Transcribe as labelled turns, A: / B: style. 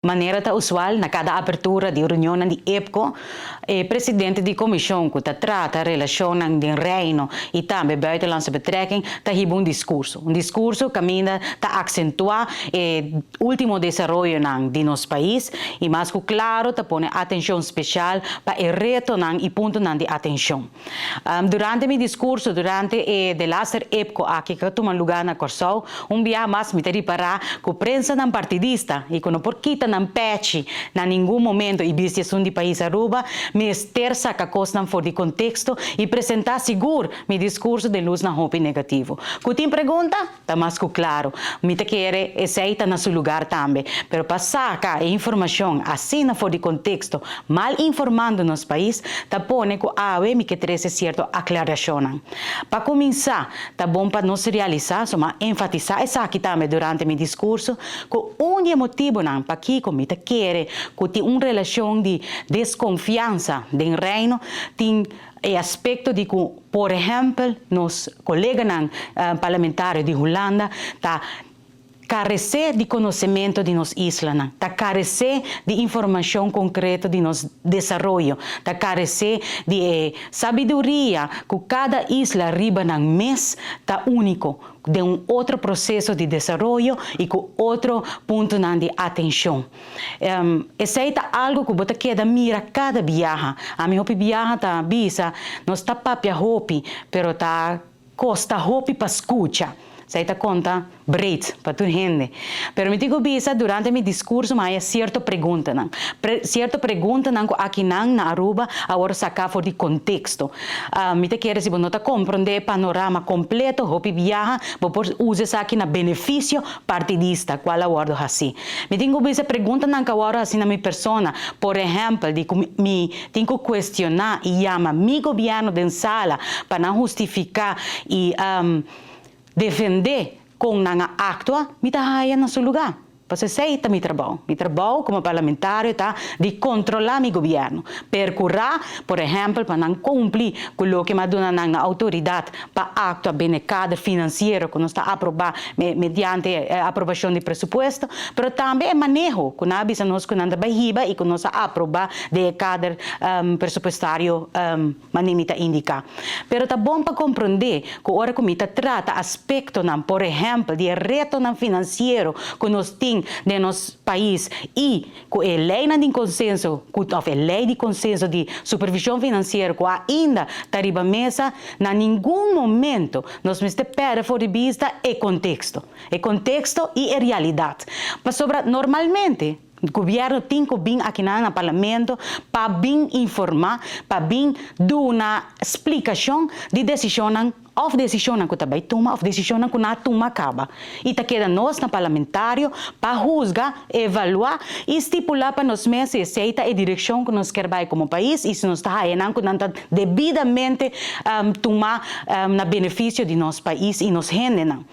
A: Manera ta usual na kada apertura di reunionnan di IPKO, e presidente di komishon ku ta trata relashonnan den Reino i tambe buitenlandse betrekking ta hiba un diskurso. Un diskurso kaminda ta aksentuá e último desaroyonan di nos pais i mas ku klaro ta pone atenshon speshal pa e retonan i puntonan di atenshon. Durante mi diskurso durante e delaster IPKO aki ku a tuma lugá na Kòrsou, un biaha mas mi ta ripará ku prensanan partidista i ku no por kita nan pèchi na ningun momento i bisti esun di pais Aruba, mester saka kosnan for di konteksto i presentá sigur mi diskurso den lusnan hopi negativo. Ku tin pregunta? Ta mas ku klaro. Mi ta kere esei ta na su lugar tambe. Pero pa saka e informashon asina for di konteksto, mal informando nos pais, ta pone ku awe mi ke trese sierto aklarashonnan. Pa kuminsá, ta bon pa nos realisá, so m'a enfatisá esaki tambe durante mi diskurso, ku un di e motibunan pakiko mi ta kere ku tin un relashon di deskonfiansa den Reino tin e aspekto di ku, por ehèmpel, nos koleganan parlamentario di Hulanda ta karesé di konosementu di nos islanan, ta karesé di informashon konkreto di nos desaroyo, ta karesé di e sabiduria ku kada isla riba nan mes ta úniko den un otro proseso di desaroyo i ku otro puntonan di atenshon. Esei ta algu ku bo ta keda mira kada biaha. Ami hopi biaha ta bisa, nos ta papia hopi, pero ta kosta hopi pa skucha. Esei ta konta breed pa tur hende. Pero mi tin ku bisa, durante mi diskurso mi haya sierto preguntanan. Sierto preguntanan ku akinan na Aruba a wòrdu saká for di konteksto. Mi ta kere si bo no ta komprondé e panorama kompleto hopi biaha, bo por usa esaki na benefisio partidista, kual a wòrdu hasí. Mi tin ku bisa preguntanan ku a wòrdu hasí na mi persona, por ehèmpel di ku mi tin ku kuestioná i yama mi gobièrnu den sala pa nan hustifiká i defendé kon nan a aktua, mi ta haya na su lugá. Pasobra esei ta mi trabou. Mi trabou komo parlamentario ta di kontrolá mi gobièrnu, perkurá, por ehèmpel, pa nan kumpli ku loke mi a duna nan na outoridat pa aktua den e kader finansiero ku nos ta aprobá mediante aprobashon di presupuesto, pero tambe e maneho ku nan a bisa nos ku nan ta bai hiba i ku nos a aprobá den e kader presupuestario manera mi ta indiká. Pero ta bon pa komprondé ku ora ku mi ta trata aspektonan, por ehèmpel, di e retonan finansiero ku nos tin den nos pais i ku e leinan di konsenso ku òf e lei di konsenso di supervishon finansiero ku ainda ta riba mesa, na ningun momento nos mester pèrdè for di bista e konteksto, e konteksto i e realidat. Pasobra normalmente gobièrnu tin ku bin akinan na parlamento pa bin informá, pa bin duna splikashon di desishonnan Òf desishonnan ku ta bai tuma òf desishonnan ku nan a tuma kaba. I ta keda nos na parlamentario pa husga, evaluá i stipulá pa nos mes si esei ta e direkshon ku nos kier bai komo pais i si nos ta haya nan ku nan ta debidamente tuma na benefisio di nos pais i nos hendenan.